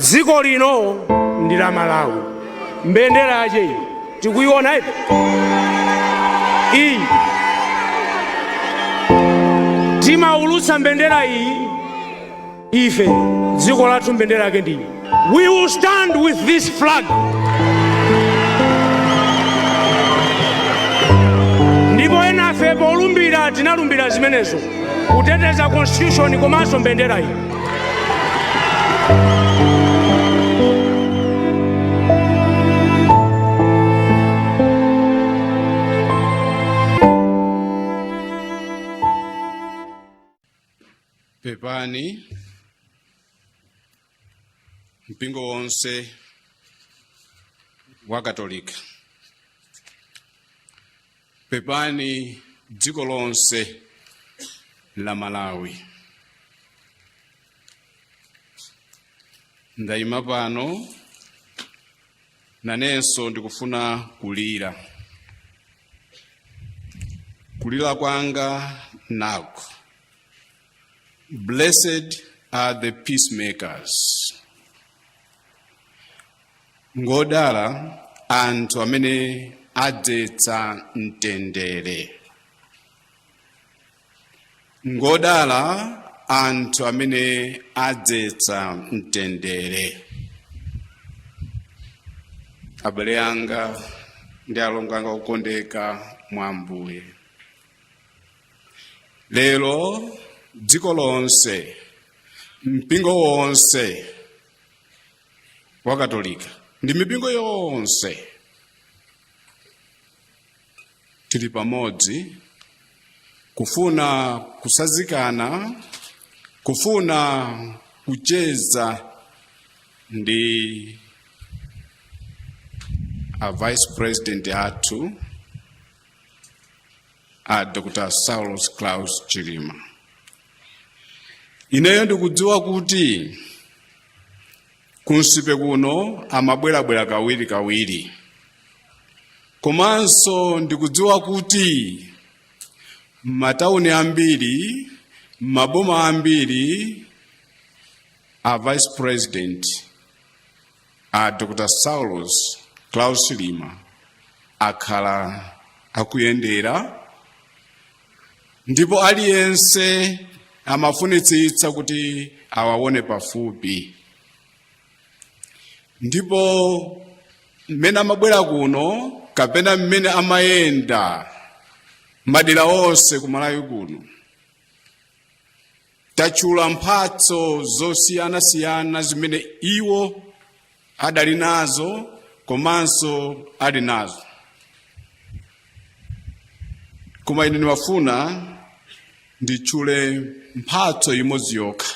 Dziko lino ndi la Malawi. Mbendera yache iyi tikuiona iti iyi, timaulutsa mbendera iyi ife, dziko lathu mbendera yake ndi iyi. We will stand with this flag. Ndipo enafe polumbira tinalumbira zimenezo, kuteteza constitution komanso mbendera iyi. Pepani mpingo wonse wa Katolika, pepani dziko lonse la Malawi. Ndayima pano nanenso ndikufuna kulira. Kulira kwanga nako: Blessed are the peacemakers. Ngodala anthu amene adzetsa mtendere. Ngodala anthu amene adzetsa mtendere. Abale anga ndi alongo anga okondeka mwa Ambuye, lero dziko lonse, mpingo wonse wa Katolika ndi mipingo yonse, tili pamodzi kufuna kusazikana, kufuna kucheza ndi a Vice President athu, a Dr. Saulos Klaus Chilima. Ineyo ndikudziwa kuti ku Nsipe kuno amabwerabwera kawiri kawiri, komanso ndikudziwa kuti m'matawuni ambiri, m'maboma ambiri, a Vice President a Dr. Saulos Klaus Chilima akhala akuyendera, ndipo aliyense amafunitsitsa kuti awaone pafupi. Ndipo mmene amabwera kuno kapena mmene amayenda madera onse ku Malawi kuno, tatchula mphatso zosiyanasiyana zimene iwo adali nazo komanso ali nazo, koma ine ndimafuna nditchule mphatso imodzi yokha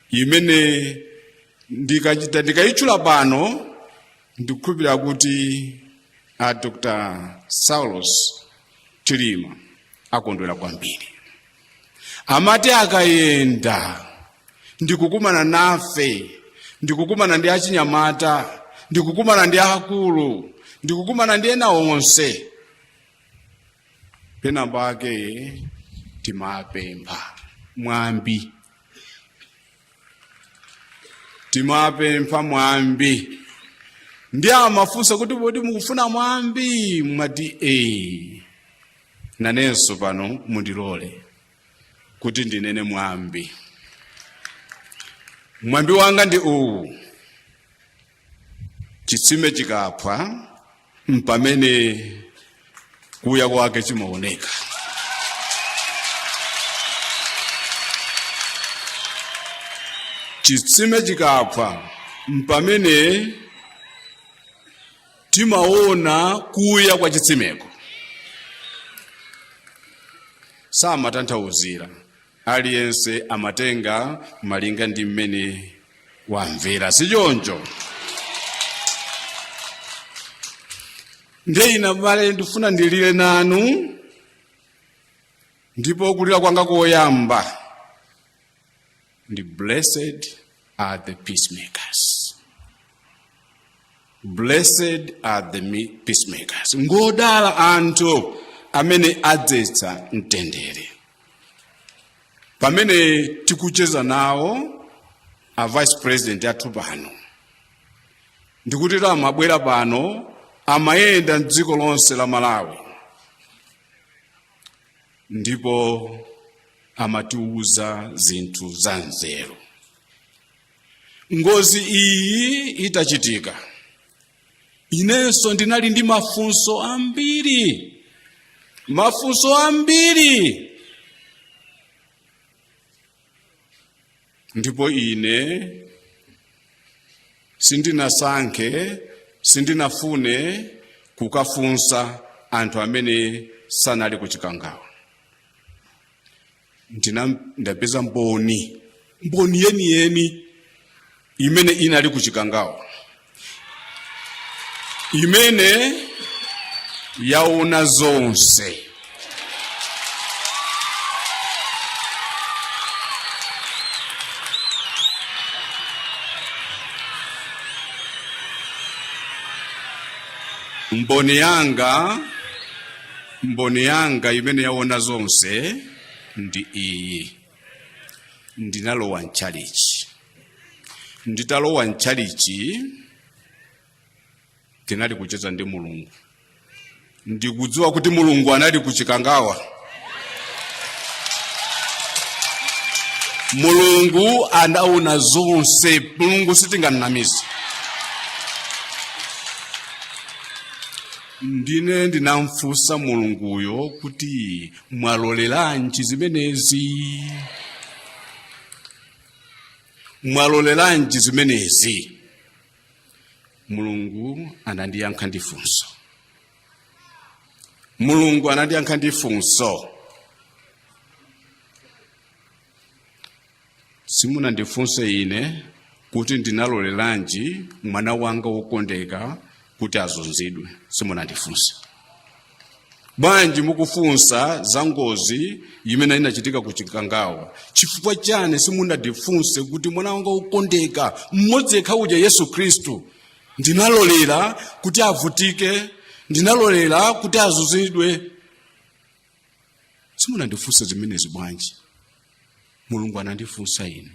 imene ndikachita ndikayitchula pano, ndikukhulupirira kuti a Dr. Saulos Chilima akondwera kwambiri. Amati akayenda ndikukumana nafe, ndikukumana ndi achinyamata, ndikukumana ndi akulu, ndikukumana ndi ena onse, pena pake timapempha mwambi, timapempha mwambi, ndi amafunsa kuti, "Poti mukufuna mwambi?" Mwati ee. Nanenso pano mundilole kuti ndinene mwambi. Mwambi wanga ndi uwu: chitsime chikaphwa mpamene kuya kwake chimaoneka. Chitsime chikaphwa mpamene timaona kuya kwa chitsimeko. Samatanthauzira, aliyense amatenga malinga ndi mmene wamvera, sichoncho? Ndiye ine abale ndifuna ndilire nanu, ndipo kulira kwanga koyamba ndi "Blessed are the peacemakers, blessed are the peacemakers." Ngodala anthu amene adzetsa mtendere. Pamene tikucheza nawo a Vice President athu pano, Ndikuti amabwera pano, amayenda mdziko lonse la Malawi ndipo amatiuza zinthu za nzeru. Ngozi iyi itachitika, inenso ndinali ndi mafunso ambiri, mafunso ambiri, ndipo ine sindinasankhe, sindinafune kukafunsa anthu amene sanali kuchikangawa. Ndapeza mboni, mboni yeniyeni imene inali kuchikangawa, imene yaona zonse. Mboni yanga, mboni yanga imene yaona zonse ndi iyi. Ndinalowa mchalichi. Nditalowa mchalichi, tinali kucheza ndi Mulungu. Ndikudziwa kuti Mulungu anali kuchikangawa. Mulungu anaona zonse. Mulungu sitinganamize. Ndine ndinamfunsa Mulunguyo kuti, mwaloleranji zimenezi? Mwaloleranji zimenezi? Mulungu anandiyankha ndi funso. Mulungu anandiyankha ndi funso. Simunandifunse ine kuti ndinaloleranji mwana wanga wokondeka kuti azunzidwe. Simunandifunse. Bwanji mukufunsa za ngozi imene inachitika ku Chikangawa? Chifukwa chani simunandifunse kuti mwana wanga wokondeka mmodzi yekha uja, Yesu Khristu, ndinalolera kuti avutike, ndinalolera kuti azunzidwe? Simunandifunse zimenezi bwanji? Mulungu anandifunsa ine,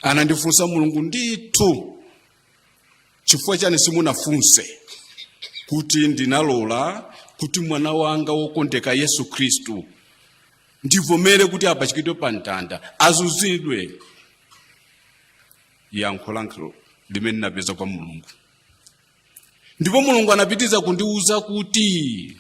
anandifunsa Mulungu ndithu, chifukwa chani simunafunse kuti ndinalola kuti mwana wanga wokondeka Yesu Khristu ndivomere kuti apachikidwe pa mtanda, azunzidwe? Yankho lankhalo limene ndinapeza kwa Mulungu. Ndipo Mulungu anapitiza kundiuza kuti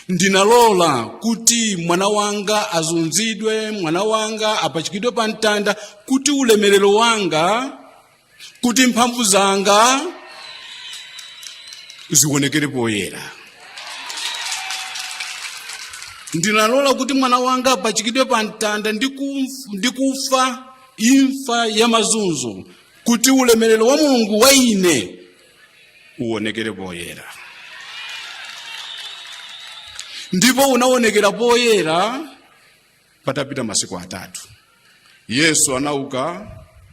ndinalola kuti mwana wanga azunzidwe, mwana wanga apachikidwe pa mtanda, kuti ulemerero wanga, kuti mphamvu zanga zionekere poyera. Ndinalola kuti mwana wanga apachikidwe pa mtanda ndi kufa imfa ya mazunzo, kuti ulemerero wa Mulungu wa ine uonekere poyera. Ndipo unaonekera poyera patapita masiku 3. Yesu anauka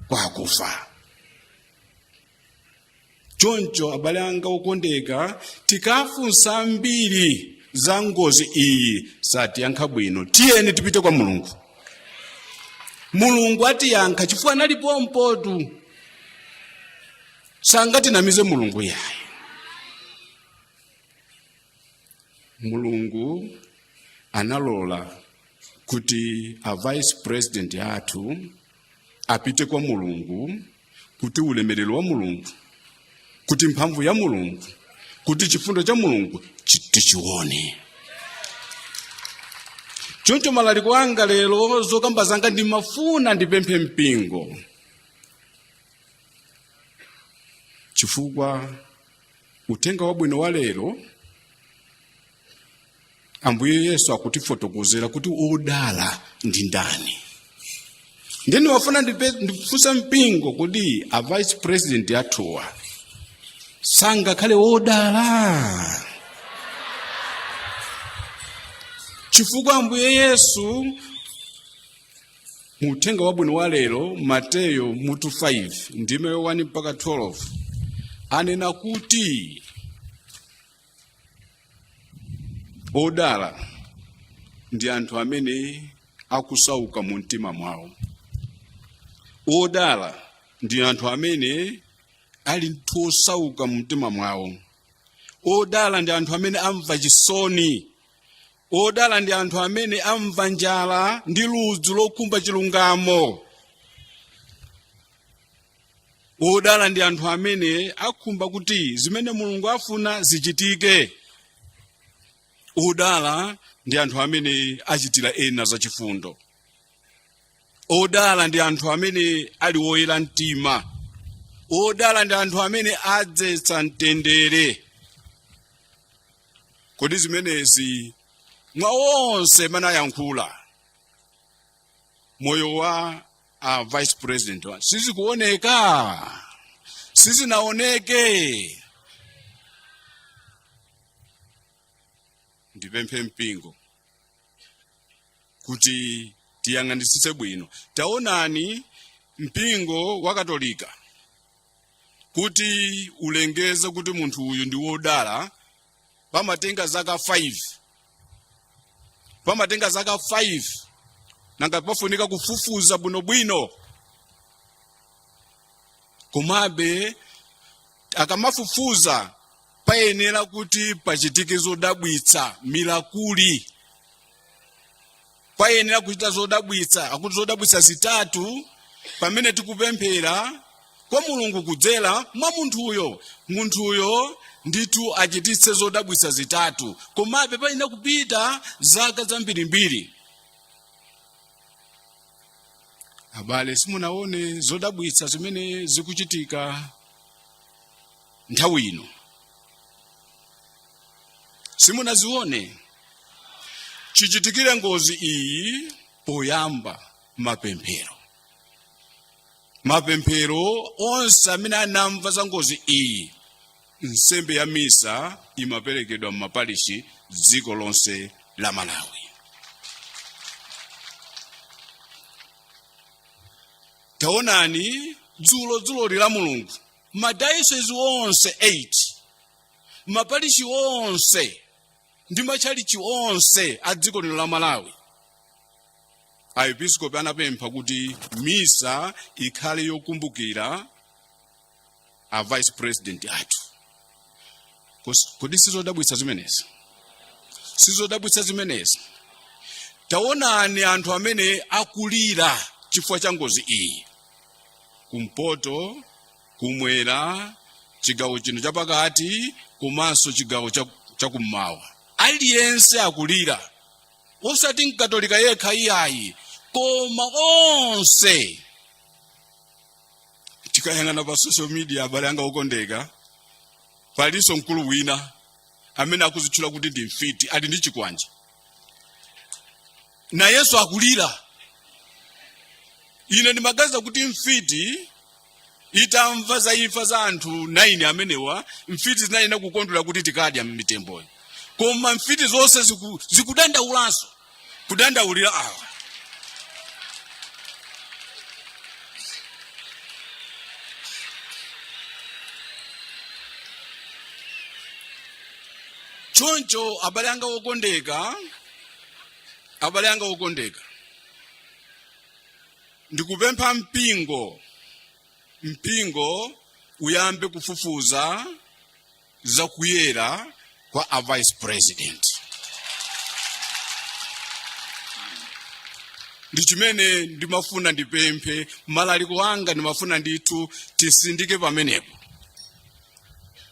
kwa akufa. Choncho abale anga okondeka, tikafunsa ambiri za ngozi iyi satiyankha bwino. Tiyeni tipite kwa Mulungu. Mulungu atiyankha, chifukwa analipo mpotu. Sangatinamize Mulungu yayi. Mulungu analola kuti a vice president athu apite kwa Mulungu, kuti ulemerero wa Mulungu, kuti mphamvu ya Mulungu, kuti chifundo cha Mulungu tichione. Choncho malaliko anga lero, zokamba zanga, ndimafuna ndipemphe mpingo, chifukwa uthenga wabwino wa lero Ambuye Yesu akutifotokozera kuti odala ndi ndani. Ndiye ndimafuna ndifunse mpingo kuti a vice president athuwa sangakhale odala, chifukwa Ambuye Yesu mu uthenga wabwino wa lero, Mateyo mutu 5 ndime 1 mpaka 12, anena kuti odala ndi anthu amene akusauka mu mtima mwawo, odala Ndi anthu amene ali nthu osauka mumtima mwawo. Odala ndi anthu amene amva chisoni. Odala ndi anthu amene amva njala ndi ludzu lokhumba chilungamo. Odala ndi anthu amene akhumba kuti zimene Mulungu afuna zichitike. Odala ndi anthu amene achitira ena zachifundo. Odala ndi anthu amene ali woyera mtima. Odala ndi anthu amene adzetsa mtendere. Kodi zimenezi mwa onse amene ayankhula moyo wa a vice president wa sizikuoneka, sizinaoneke? Ndipemphe mpingo kuti tiyang'anitsitse bwino. Taonani mpingo wa Katolika kuti ulengeze kuti munthu uyu ndi wodala, pamatenga zaka 5, pamatenga zaka 5. Nanga pafunika kufufuza bwinobwino. Komabe akamafufuza payenera kuti pachitike zodabwitsa, miracle. Payenera kuchita zodabwitsa, akuti zodabwitsa zitatu, pamene tikupemphera kwa Mulungu kudzera mwa munthuyo, munthuyo ndithu achititse zodabwitsa zitatu. Komabe payenera kupita zaka zambirimbiri. Abale, simunaone zodabwitsa zimene zikuchitika nthawi ino? Simunazione? Chichitikire ngozi iyi, poyamba mapemphero, mapemphero onse amene anamva za ngozi iyi, nsembe ya misa imaperekedwa m'maparishi dziko lonse la Malawi. Taonani dzulo dzuloli la Mulungu, madayosezi onse 8, maparishi onse ndi matchalichi onse a dziko lino la Malawi, aepiskopi anapempha kuti misa ikhale yokumbukira a vice president athu. Kodi sizodabwitsa zimenezi? Sizodabwitsa zimenezi? Taonani anthu amene akulira chifukwa cha ngozi iyi, kumpoto, kumwera, chigawo chino chapakati komanso chigawo chakummawa, aliyense akulira, osati mkatolika yekha iyayi, koma onse. Tikayang'ana pa social media, abale anga okondeka, palinso mkulu wina amene akuzitchula kuti ndi mfiti, ali ndi chikwanje, nayenso akulira. Ine ndimaganiza kuti mfiti itamva za imfa za anthu 9 amenewa, mfiti zinayenera kukondwera kuti tikadya m'mitemboyo, koma mfiti zonse zikudandaulanso, kudandaulira awa. Choncho abale anga okondeka, abale anga okondeka, ndikupempha mpingo, mpingo uyambe kufufuza zakuyera kwa a vice president. Ndi chimene ndimafuna ndipemphe malaliko anga, ndimafuna ndithu tisindike pamenepo,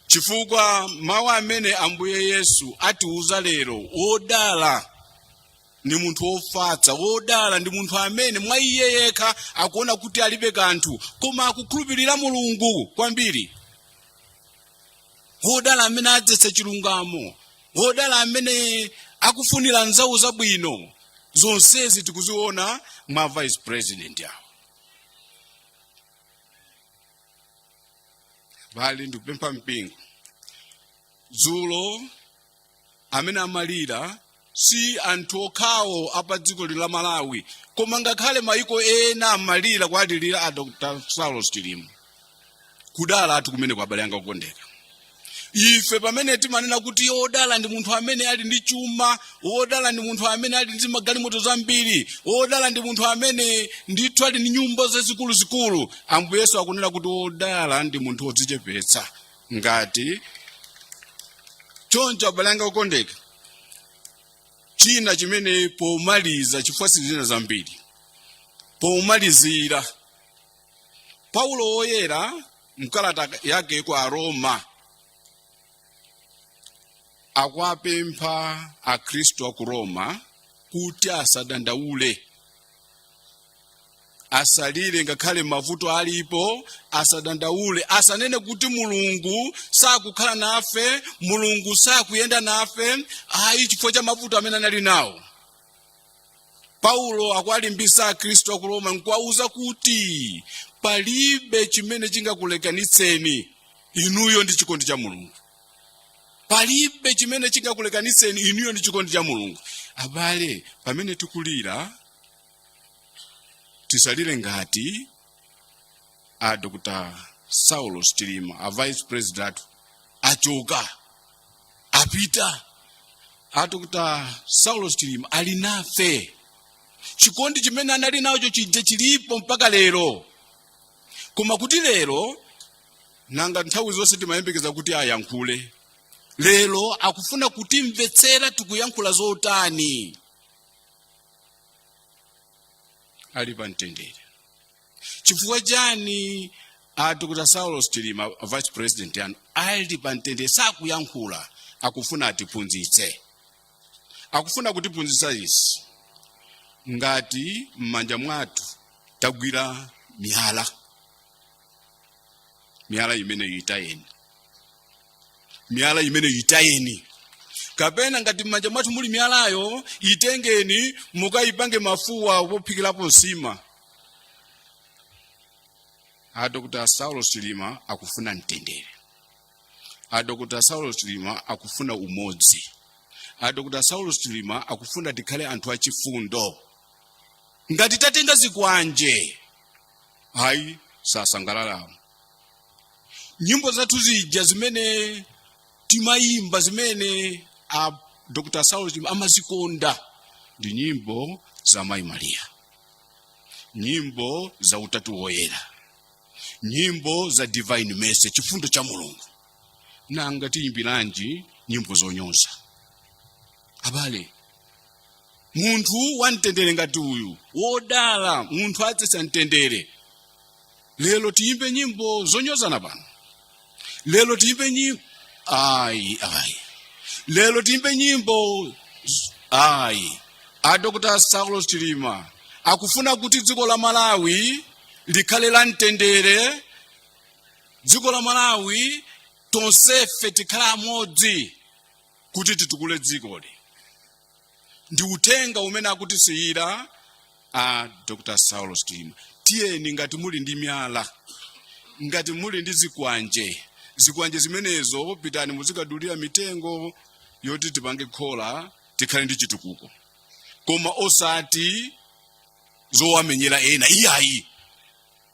chifukwa mawu amene Ambuye Yesu atiuza lero, wodala ndi munthu wofatsa, wodala ndi munthu amene mwa iye yekha akuona kuti alibe kanthu, koma akukhulupirira Mulungu kwambiri, wodala amene adzetsa chilungamo, wodala amene akufunira anzawo zabwino. Zonsezi tikuziona mwa vice president awo. Bali ndikupempha mpingo, dzulo amene amalira si anthu okhawo apa dziko lino la Malawi, koma ngakhale maiko ena amalira, kuwalirira a Dr. Saulos Chilima. Kudala athu kumene kwa abale anga okondeka. Ife pamene timanena kuti wodala ndi munthu amene ali ndi chuma, wodala ndi munthu amene ali ndi magalimoto zambiri, wodala ndi munthu amene ndithu ali ndi nyumba zazikuluzikulu, Ambuye Yesu akunena kuti wodala ndi munthu wodzichepetsa. Ngati choncho, abale anga okondeka, china chimene pomaliza, chifukwa sizina zambiri, pomalizira, Paulo Woyera mkalata yake kwa Aroma akuwapempha Akhristu aku Roma kuti asadandaule, asalire ngakhale mavuto alipo, asadandaule, asanene kuti Mulungu sakukhala nafe, Mulungu sakuyenda nafe, ayi, chifukwa cha mavuto amene anali nawo. Paulo akuwalimbisa Akhristu aku Roma nkuwauza kuti palibe chimene chingakulekanitseni inuyo ndi chikondi cha Mulungu. Palibe chimene chingakulekanitseni inuyo ndi chikondi cha Mulungu. Abale, pamene tikulira, tisalire ngati a Dr Saulos Chilima, a vice president athu, achoka, apita. A Dr Saulos Chilima ali nafe. Chikondi chimene anali nacho chija chilipo mpaka lero. Koma kuti lero, nanga nthawi zonse timayembekeza kuti ayankhule, lero akufuna kutimvetsera tikuyankhula zotani. Ali pa mtendere. Chifukwa chani a Dr Saulos Chilima, vice president yanu, ali pa mtendere, sakuyankhula? Akufuna atiphunzitse, akufuna kutiphunzitsa izi: ngati m'manja mwathu tagwira miyala, miyala imene itayeni, miyala imene itayeni. Kapena ngati m'manja mwathu muli miyalayo, itengeni mukayipange mafuwa pophikirapo nsima. A Dr Saulos Chilima akufuna mtendere. A Dr Saulos Chilima akufuna umodzi. A Dr Saulos Chilima akufuna tikhale anthu achifundo. Ngati tatenga zikwanje, ayi, sasangalala. Nyimbo zathu zija zimene timayimba, zimene a Dr Saulos Chilima amazikonda, ndi nyimbo za Mayi Mariya, nyimbo za Utatu Woyera, nyimbo za Divine Mercy, chifundo cha Mulungu. Nanga tiyimbiranji nyimbo zonyoza? Abale, munthu wamtendere ngati uyu, wodala munthu adzetsa mtendere, lero tiyimbe nyimbo zonyozana pano? Lero tiyimbe nyimbo? Ayi, ayi. Lero tiyimbe nyimbo? Ayi. A Dr Saulos Chilima akufuna kuti dziko la Malawi likhale la mtendere, dziko la Malawi tonsefe tikhale amodzi kuti titukule dzikoli. Ndi uthenga umene akutisiyira a Dr Saulos Chilima. Tiyeni, ngati muli ndi miyala, ngati muli ndi zikwanje, zikwanje zimenezo pitani muzikadulira mitengo yoti tipange khola, tikhale ndi chitukuko, koma osati zowamenyera ena, iyayi.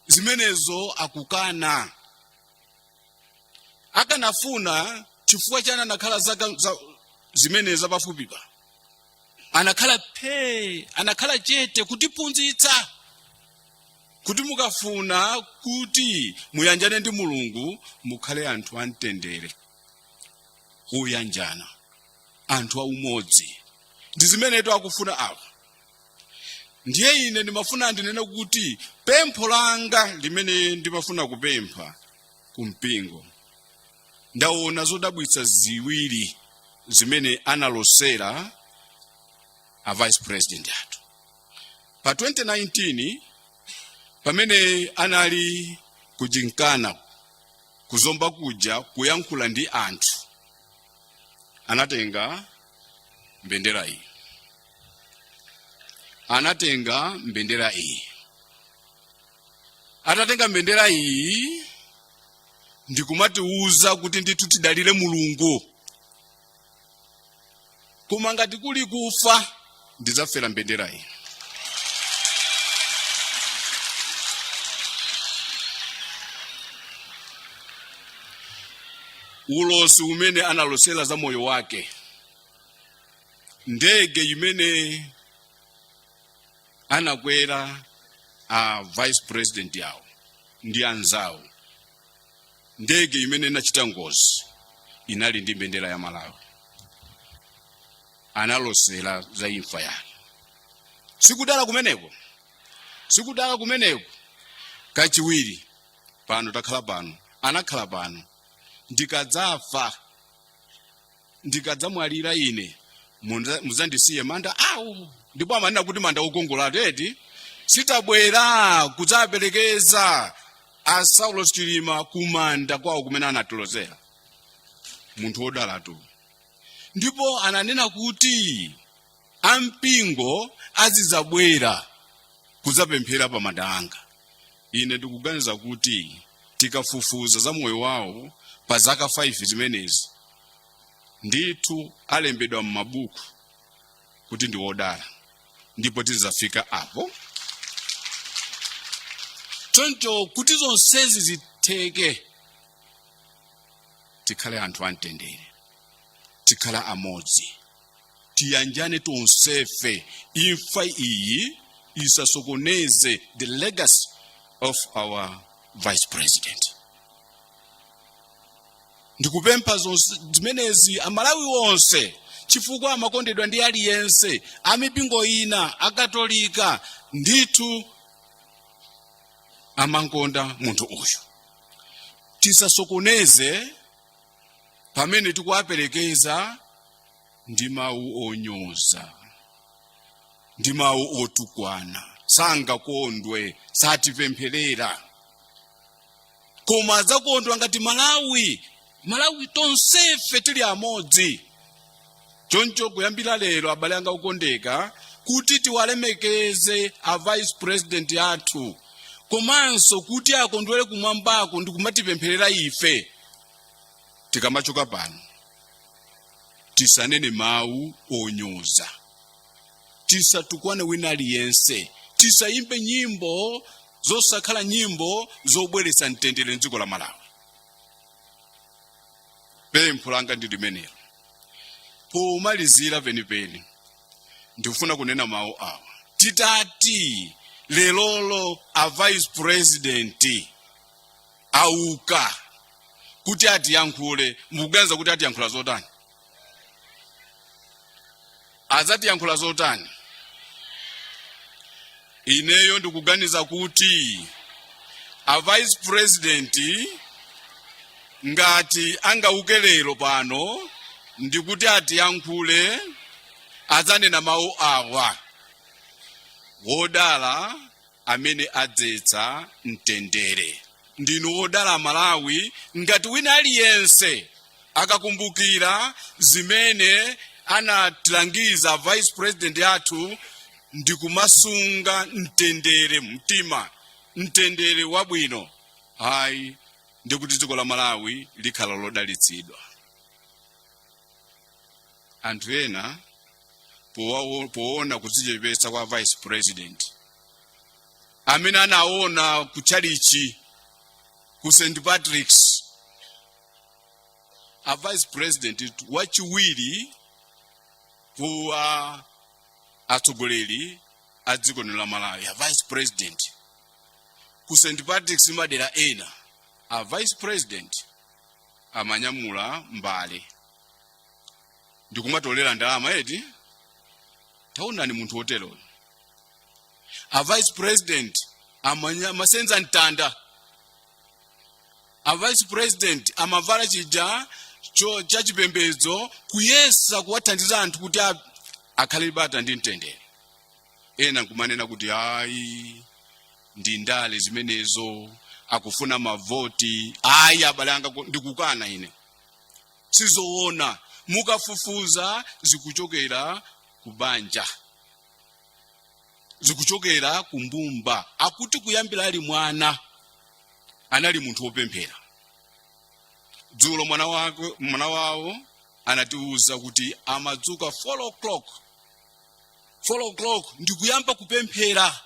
Zimenezo akukana. Akanafuna, chifukwa chani anakhala zaka zimene zapafupipa anakhala phee, anakhala chete kutiphunzitsa kuti mukafuna kuti muyanjane ndi Mulungu, mukhale anthu amtendere, oyanjana, anthu aumodzi. Ndi zimenetu akufuna awa. Ndiye ine ndimafuna ndinene kuti pempho langa limene ndimafuna kupempha kumpingo, ndaona zodabwitsa ziwiri zimene analosera a vice president athu pa 2019 pamene anali kujinkana kuzomba kuja kuyankhula ndi anthu. Anatenga mbendera iyi, anatenga mbendera iyi. Atatenga mbendera iyi ndikumatiuza kuti ndithu tidalire Mulungu, koma ngati kuli kufa ndidzafera mbendera iyi. Ulosi umene analosera za moyo wake, ndege imene anakwera a vice president yawo ndi anzawo, ndege imene inachita ngozi inali ndi mbendera ya Malawi. Analosera za imfa yake. Sikudala kumeneko? Sikudala kumeneko? Kachiwiri, pano takhala pano, anakhala pano, "Ndikadzafa, ndikadzamwalira ine, muzandisiye manda awo." Ndipo amanena kuti manda okongola teti. Sitabwera kudzaperekeza a Saulos Chilima kumanda kwawo kumene anatilozera. Munthu wodalatu. Ndipo ananena kuti ampingo azizabwera kudzapemphera pa manda anga. Ine ndikuganiza kuti tikafufuza za moyo wawo pa zaka 5 zimenezi, ndithu alembedwa m'mabuku kuti ndi wodala, ndipo tidzafika apo. Choncho kuti zonsezi zitheke, tikhale anthu amtendere, tikhale amodzi, tiyanjane tonsefe. Imfa iyi isasokoneze the legacy of our vice president. Ndikupempha zonse zimenezi Amalawi onse, chifukwa amakondedwa ndi aliyense, amipingo ina, Akatolika, ndithu amankonda munthu uyu. Tisasokoneze pamene tikuwaperekeza ndi mawu onyoza, ndi mawu otukwana. Sangakondwe, satipempherera, koma adzakondwa ngati Malawi, Malawi tonsefe tili amodzi. Choncho kuyambira lero, abale anga okondeka, kuti tiwalemekeze a vice president athu, komanso kuti akondwere kumwambako ndi kumatipempherera ife, tikamachoka pano tisanene mawu onyoza, tisatukwane wina aliyense, tisayimbe nyimbo zosakhala nyimbo zobweretsa mtendere mdziko la Malawi. Pempho langa ndi limenelo. Pomalizira penipeni, ndikufuna kunena mawu awa: titati lelolo a vice president auka kuti atiyankhule, mukuganiza kuti atiyankhula zotani? Adzatiyankhula zotani? Ineyo ndikuganiza kuti a vice president ngati angauke lero pano ndikuti atiyankhule, adzanena mawu awa: "Wodala amene adzetsa mtendere." Ndinu wodala Malawi ngati wina aliyense akakumbukira zimene anatilangiza vice president athu ndi kumasunga mtendere mtima, mtendere wabwino. Hayi, ndikuti dziko la Malawi likhala lodalitsidwa. Anthu ena poona kudzichepetsa kwa vice president amene anaona ku chalichi ku St Patrick's, a vice president wachiwiri ku atsogoleri a dziko lino la Malawi, a vice president ku St Patrick's, madera ena a vice president amanyamula mbale ndikumatolera ndalama eti. Taonani munthu woteroyo, a vice president amasenza mtanda, a vice president amavala chija chachipembedzo kuyesa kuwathandiza anthu kuti akhale bata ndi mtendere. Ena nkumanena kuti ayi, ndi ndale zimenezo, akufuna mavoti. Ayi, abale anga, ndikukana ine, sizoona. Mukafufuza, zikuchokera ku banja, zikuchokera ku mbumba. Akuti kuyambira ali mwana anali munthu wopemphera. Dzulo mwana wake, mwana wawo anatiwuza kuti amadzuka 4 o'clock, 4 o'clock ndikuyamba kupemphera.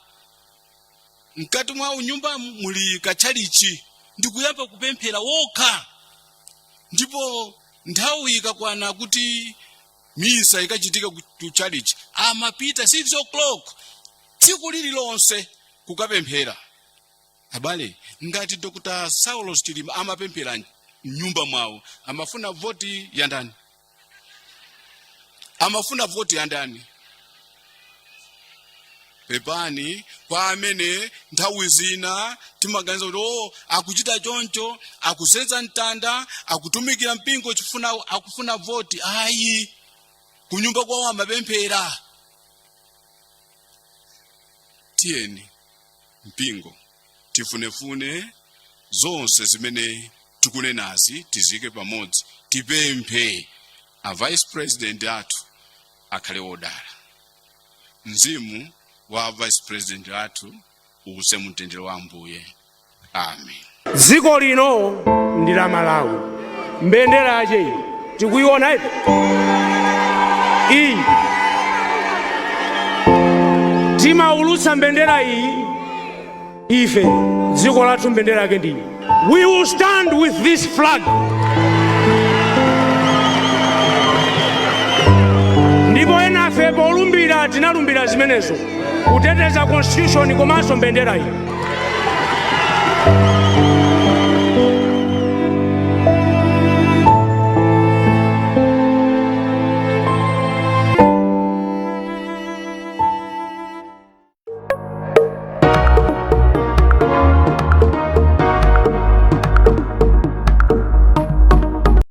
Mkati mwa nyumba muli katchalichi, ndikuyamba kupemphera wokha. Ndipo nthawi ikakwana kuti misa ikachitika ku church, amapita 6 o'clock tsiku lililonse kukapemphera. Abale, ngati Dr. Saulos Chilima amapemphera mnyumba mwawo, amafuna voti ya ndani? Amafuna voti ya ndani? Pepani kwa amene nthawi zina timaganiza kuti, "Oh, akuchita choncho, akusenza mtanda, akutumikira mpingo chifuna akufuna voti." Ayi, kunyumba kwawo amapemphera. Tiyeni mpingo tifunefune zonse zimene tikunenazi, tizike pamodzi, tipemphe a vice president athu akhale wodala. Mzimu wa vice president athu uwuse mtendere wa Ambuye. Amen. Dziko lino ndi la Malawi. Mbendera yache iyi tikuiona ipi iyi. Timaulutsa mbendera iyi ife, dziko lathu mbendera yake ndi iyi. We will stand with this flag. Ndipo enafe polumbira tinalumbira zimenezo, kuteteza constitution komanso mbendera iyi.